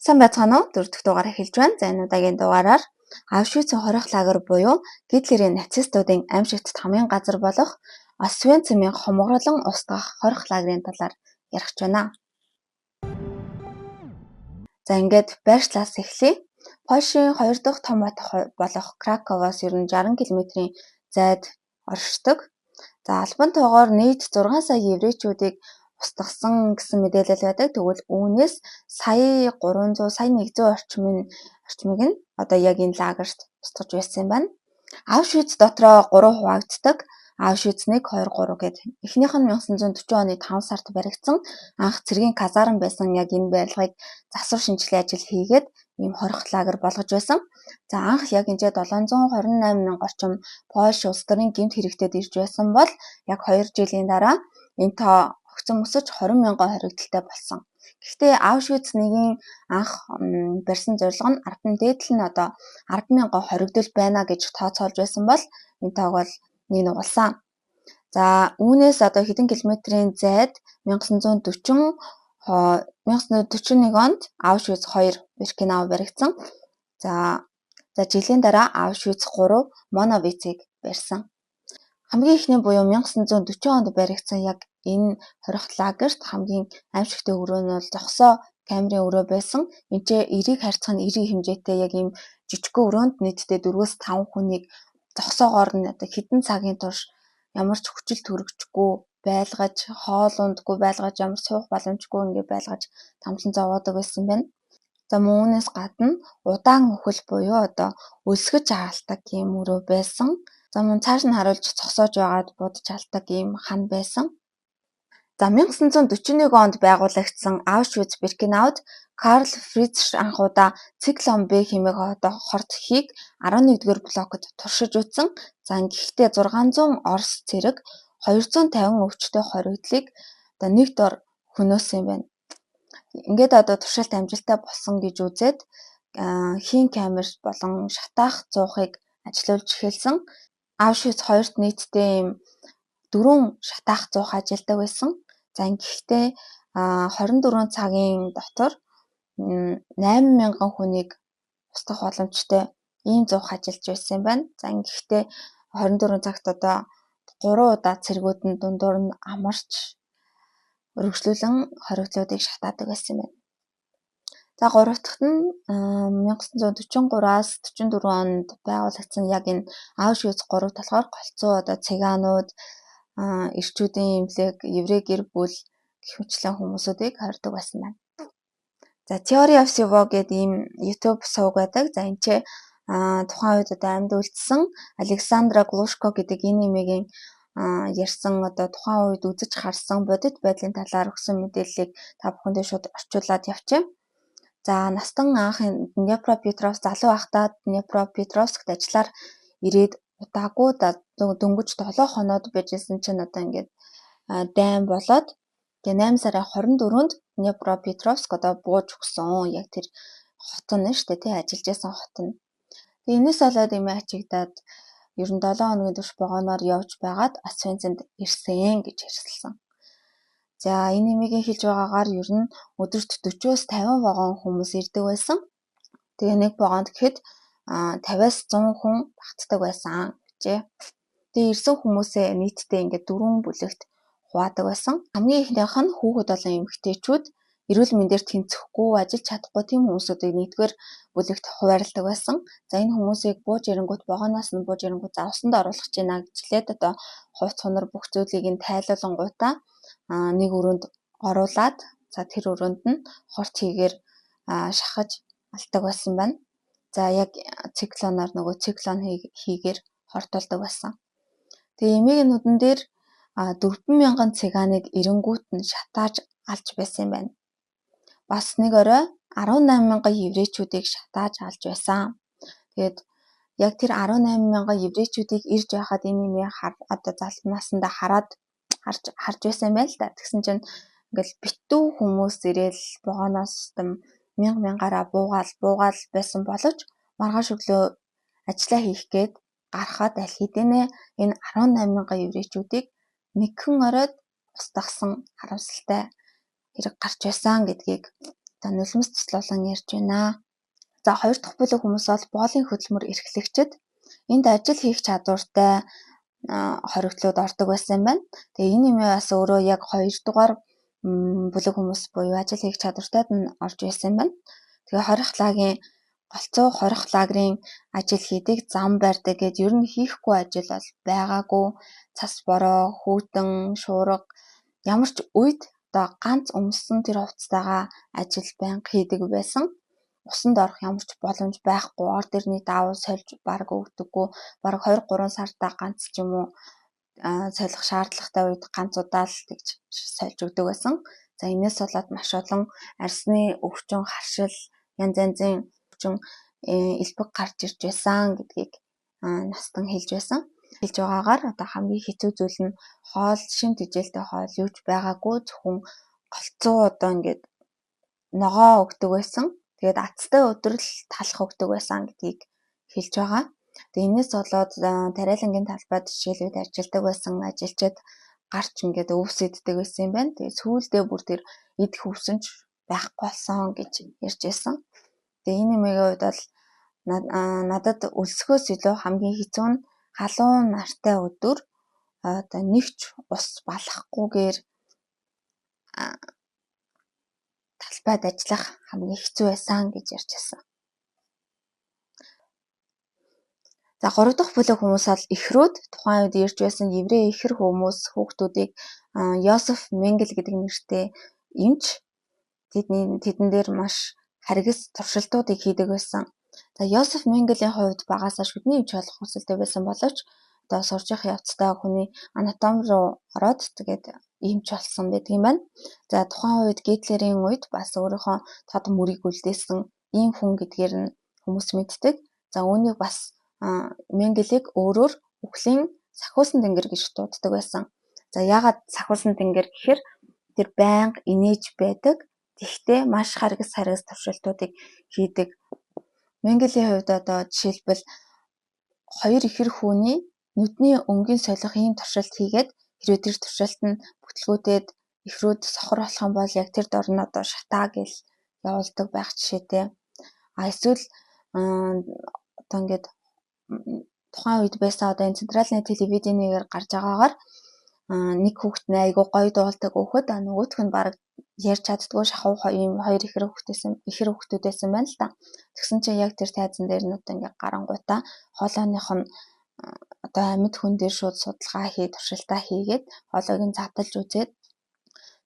Сайн байцгаана уу? Дөрөв дэх дугаар эхэлж байна. За, энэ удаагийн дугаараар Аушвицын хорих лагер буюу Гитлерийн нацистуудын аймшигт хамгийн газар болох Освенцимын хомгорлон устгах хорих лагерын талаар ярих гэж байна. За, ингээд байршлаас эхлэе. Польшийн хоёр дахь том хот болох Краковоос ер нь 60 км-ийн зайд оршдог. За, албан тоогоор нийт 6 сая еврейчүүдийг устгасан гэсэн мэдээлэл байдаг. Тэгвэл үүнээс сая 300 сая 100 орчмыг нь одоо яг энэ лагерт устгаж байсан юм байна. Аушвиц дотроо 3 хуваагддаг. Аушвиц 1, 2, 3 гээд. Эхнийх нь 1940 оны 5 сард баригдсан. Анх цэргийн казарм байсан яг энэ барилгыг засвар шинжилгээ ажил хийгээд ийм хорих лагер болгож байсан. За, анх яг энэ 728 мянга орчим Польш улс төрийн гэмт хэрэгтэд ирж байсан бол яг 2 жилийн дараа энэ тоо огцом өсөж 20 мянган хоригдолтой болсон. Гэхдээ Аушвиц 1-ийн анх барьсан зорилго нь 10 дээдл нь одоо 10 мянган хоригдол байна гэж тооцоолж байсан бол энэ тоог бол нэг нугалсан. За, үүнээс одоо хэдэн километрийн зайд 1941 онд Аушвиц 2 Биркенау баригдсан. За, жилийн дараа Аушвиц 3 Моновицыг барьсан. Хамгийн эхний буюу 1940 онд баригдсан яг энэ хорих лагерт хамгийн аймшигтай өрөө нь бол зогсоо камерын өрөө байсан. Энд чинь 90-ийг харьцах нь 90 хэмжээтэй яг ийм жижигхэн өрөөнд нийтдээ 4-5 хүнийг зогсоогоор нь одоо хэдэн цагийн турш ямар ч хүчил төрөгчгүй байлгаж, хоол ундгүй байлгаж, ямар суух боломжгүй ингээд байлгаж тамлан зовоодог байсан байна. За, мөн үүнээс гадна удаан үхэл буюу одоо өлсгөж аалдаг ийм өрөө байсан. За, мөн цааш нь харуулж зогсоож байгаад будаж алдаг ийм хан байсан. За, 1941 онд байгуулагдсан Аушвиц-Биркенауд Карл Фрицш анх удаа Циклон Б хэмээх одоо хорт хийг 11-р блокод туршиж үзсэн. За, гэхдээ 600 Орос цэрэг 250 өвчтөй хоригдлыг одоо нэг дор хөнөөсөн юм байна. Ингээд одоо туршилт амжилттай болсон гэж үзээд хийн камер болон шатаах зуухыг ажилуулж эхэлсэн. Аушвиц 2-т нийтдээ ийм дөрвөн шатаах зуух ажилладаг байсан. За, гэхдээ 24 цагийн дотор 8000 хүнийг устгах боломжтой ийм зуух ажиллаж байсан юм байна. За, гэхдээ 24 цагт одоо 3 удаа цэргүүд нь дундуур нь амарч өргөжлүүлэн хоригдлуудыг шатаадаг байсан юм байна. За, гурав дахь нь 1943-аас 44 онд байгуулагдсан яг энэ Аушвиц 3 болохоор голцоо одоо цыганууд, эрчүүдийн эмнэлэг, еврей гэр бүл гэх мэтлэн хүмүүсүүдийг хорьдог байсан байна. За, Theory of Всего гэдэг ийм YouTube суваг байдаг. За, энэ ч тухайн үед одоо амьд үлдсэн Александра Глушко гэдэг энэ эмээгийн ярьсан одоо тухайн үед үзэж харсан бодит байдлын талаар өгсөн мэдээллийг та бүхэндээ шууд орчуулад явчихъя. За, настан анх Днепропетровск залуу байхдаа Днепропетровскт ажиллаар ирээд удаагүй дөнгөж 7 хоноод байжсэн чинь одоо ингээд дайн болоод, тэгээ 8 сарын 24-нд Днепропетровск одоо бууж өгсөн. Яг тэр хот нь шүү дээ, тий, ажиллаж байсан хот нь. Тэгээ энэс болоод эмээ ачигдаад ер нь 7 хоногийн турш вагоноор явж байгаад Освенцимд ирсэн гэж ярьсан. За, энэ эмээгийн хэлж байгаагаар ер нь өдөрт 40-оос 50 вагон хүмүүс ирдэг байсан. Тэгээ нэг вагонд гэхэд 50-аас 100 хүн багтдаг байсан гэжээ. Тэгээ ирсэн хүмүүсээ нийтдээ ингээд дөрвөн бүлэгт хуваадаг байсан. Хамгийн эхнийх нь хүүхэд болон эмэгтэйчүүд, эрүүл мэндээр тэнцэхгүй, ажиллаж чадахгүй тийм хүмүүсүүдийг нэгдүгээр бүлэгт хуваарлдаг байсан. За, энэ хүмүүсийг бууж ирэнгүүт, вагоноос нь бууж ирэнгүүт, за, усанд оруулах гэж байна гэж хэлээд одоо хувц хунар бүх зүйлийг нь тайлуулангуутаа нэг өрөөнд оруулаад, за, тэр өрөөнд нь хорт хийгээр шахаж алдаг байсан байна. За, яг циклоноор, нөгөө циклон хийгээр хортолдог байсан. Тэгээ эмээгийн нүдэн дээр 4000 цыганыг эренгүүт нь шатааж алж байсан юм байна. Бас нэг орой 18 мянган еврейчүүдийг шатааж алж байсан. Тэгээд яг тэр 18 мянган еврейчүүдийг ирж байхад энэ эмээ одоо залуу насандаа хараад харж байсан юм байна л да. Тэгсэн чинь ингээл битүү хүмүүс ирээл вагоноос мянга мянгаараа буугаал буугаал байсан боловч маргааш өглөө ажиллаа хийх гээд гарахад аль хэдийнэ энэ 18 мянган еврейчүүдийг нэгхэн оройд устгасан харамсалтай хэрэг гарч байсан гэдгийг одоо нулимс туслуулан ярьж байна. За хоёр дахь бүлэг хүмүүс бол боолын хөдөлмөр эрхлэгчид. Энд ажил хийх чадвартай хоригдлууд ордог байсан юм байна. Тэгээ энэ юм бас өөрөө яг хоёр дугаар бүлэг хүмүүс буюу ажил хийх чадвартайд нь орж байсан юм байна. Тэгээ 20 лагийн голцоо 20 лагерын ажил хийдэг, зам барьдаг гэд ер нь хийхгүй ажил бол байгаагүй. Цас бороо, хүйтэн, шуурга ямар ч үед одоо ганц өмссөн тэр хувцастайгаа ажил байнга хийдэг байсан. Усанд орох ямар ч боломж байхгүй. Ор дэрний даавал сольж бараг өгдөггүй. Бараг 2-3 сартаа ганц ч юм уу солих шаардлагатай үед ганц удаа л тэгж сольж өгдөг байсан. За энэс болоод маш олон арьсны өвчин, харшил, янз янзын өвчин элбэг гарч ирж байсан гэдгийг Настан хэлж байсан. Хэлж байгаагаар одоо хамгийн хэцүү зүйл нь хоол, шим тэжээлтэй хоол юу ч байгаагүй, зөвхөн голцоо одоо ингээд ногоо өгдөг байсан. Тэгээд азтай өдөр л талах өгдөг байсан гэдгийг хэлж байгаа. Тэгээ энэс болоод тариалангийн талбайд жишээлбэл ажилладаг байсан ажилчид гарч ингээд өвс иддэг байсан юм байна. Тэгээ сүүлдээ бүр тэр идэх өвсөн ч байхгүй болсон гэж ярьж байсан. Тэгээ энэ нэмийн хувьд бол надад өлсгөөс илүү хамгийн хэцүү нь халуун нартай өдөр одоо нэгч ус балахгүйгээр талбайд ажиллах хамгийн хэцүү байсан гэж ярьж байсан. За гурав дахь бүлэг хүмүүс бол эхрүүд. Тухайн үед ирж байсан еврей ихэр хүмүүс хүүхдүүдийг Йосеф Менгел гэдэг нэртэй эмч тэдэн дээр маш харгас туршилтуудыг хийдэг байсан. За Йосеф Менгелийн хувьд багасаа шүдний эмч болох хүсэлтэй байсан боловч одоо сурч явах явцдаа хүний анатоми руу ороод тэгээд эмч болсон байдаг юм байна. За тухайн үед Гитлерийн үед бас өөрийнхөө тод мөрийг үлдээсэн ийм хүн гэдгээр нь хүмүүс мэддэг. За үүнийг бас Менгелийг өөрөөр үхлийн сахиусан тэнгэр гэж дууддаг байсан. За яагаад сахиусан тэнгэр гэхээр тэр байнга инээж байдаг. Тэгэхдээ маш харгас харгас туршилтуудыг хийдэг. Менгелийн хувьд одоо жишээлбэл хоёр ихэр хүүний нүдний өнгийн солих ийм туршилт хийгээд хэрвээ тэр туршилт нь бүтлгүүтээд ихрүүд сохор болох юм бол яг тэр дор нь одоо шатаа гэл явуулдаг байх жишээтэй. А эсвэл одоо ингээд тухайн үед байсан одоо энэ центральны телевиденигээр гарч байгаагаар нэг хүүхэд нь айгүй гоё дуулдаг хөөхөд, нөгөөх нь бараг ярьж чаддгүй шахуу ийм хоёр ихэр хүүхдүүд байсан байна л та. Тэгсэн чинь яг тэр тайзан дээр нь одоо ингээд гарангуутаа хоолойных нь одоо амьд хүн дээр шууд судалгаа хий, туршилтаа хийгээд хоолойг нь задлж үзээд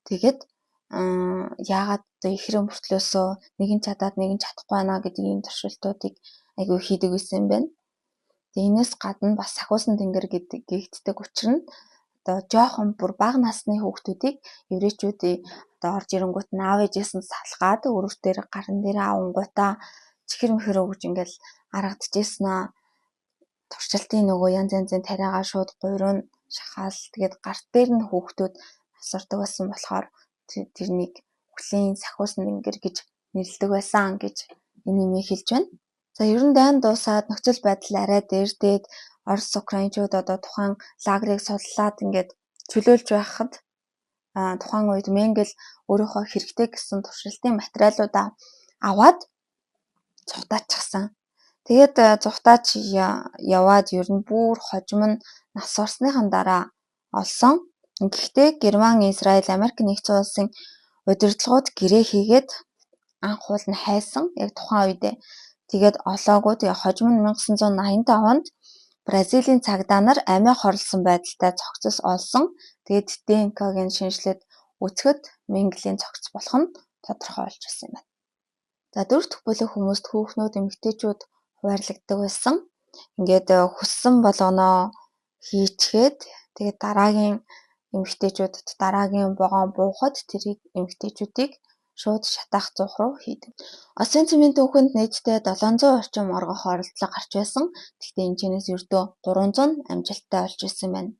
тэгээд яагаад одоо ихрэн мөртлөөсөө нэг нь чадаад нэг нь чадахгүй байна гэдэг ийм туршилтуудыг айгүй хийдэг байсан юм байна. Тэгээ энэс гадна бас сахиусан тэнгэр гэдэг гэгддэг учир нь одоо жоохон бүр бага насны хүүхдүүдийг еврейчүүдийн одоо орж ирэнгүүт нь аав ээжээс нь салгаад өрөв дээр гаран дээр авангуудаа чихэр мэхэр өгж ингээл аргадчихсэн аа. Туршилтын нөгөө янз янзын тариагаа шууд гуйруу шахаал тэгээд гар дээр нь хүүхдүүд асардаг байсан болохоор тэрнийг үхлийн сахиусан тэнгэр гэж нэрлэдэг байсан гэж энэ нэмийг хэлж байна. За ер нь дайн дуусаад нөхцөл байдал арай дээрдээд Орос Украинчууд одоо тухайн лагерыг судлаад ингээд чөлөөлж байхад тухайн үед Менгел өөрийнхөө хэрэгтэй гэсэн туршилтын материалуудаа аваад цухтаачихсан. Тэгээд цухтаач яваад ер нь бүр хожим нь нас орсныхан дараа олсон. Гэхдээ Герман, Израиль, Америк нэгдсэн улсын удирдлагууд гэрээ хийгээд анх уул нь хайсан яг тухайн үедээ. Тэгээд олоогүй. Тэгээ хожим нь 1985 онд Бразилийн цагдаа нар амиа хорлосон байдалтай цогцос олсон. Тэгээд ДНК-г нь шинжилээд үзэхэд Менгелийн цогц болох нь тодорхой болж байсан юм байна. За дөрөв дэх бүлэг хүмүүст хүүхнүүд, эмэгтэйчүүд хуваарлагддаг байсан. Ингээд хүссэн болгоноо хийчгээд тэгээд дараагийн эмэгтэйчүүдэд дараагийн вогон буухад тэрийг эмэгтэйчүүдийг шууд шатаах зуух руу хийдэг. Освенцимийн түүхэнд нийтдээ 700 орчим оргох оролдлого гарч байсан. Гэхдээ энэ чэнэс ердөө 300 амжилттай болж байсан байна.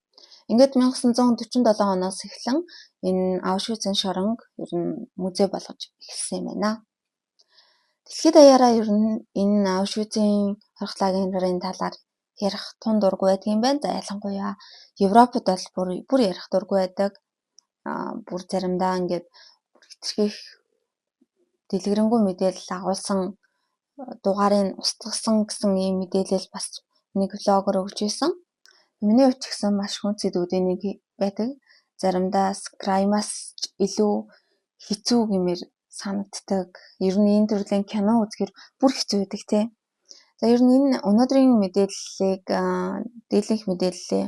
Ингээд 1947 оноос эхлэн энэ Аушвицын шоронг ер нь музей болгож эхэлсэн юм байна. Дэлхийд даяараа ер нь энэ Аушвицын хорих лагерын талаар ярих тун дургүй байдаг юм байна. За ялангуяа Европод бол бүр ярих дургүй байдаг. Бүр заримдаа ингээд хэтэрхий дэлгэрэнгүй мэдээлэл агуулсан дугаарыг устгасан гэсэн ийм мэдээлэл бас нэг блогер өгч байсан. Миний хувьд ч гэсэн маш хүнд сэдвүүдийн нэг байдаг. Заримдаа crime-аас илүү хэцүү гэмээр санагддаг. Ер нь энэ төрлийн кино үзэхээр бүр хэцүү байдаг, тий. За, ер нь энэ өнөөдрийн мэдээллийг, дийлэнх мэдээллээ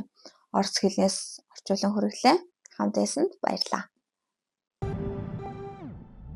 орос хэлнээс орчуулан хүргэлээ. Хамт байсанд баярлалаа.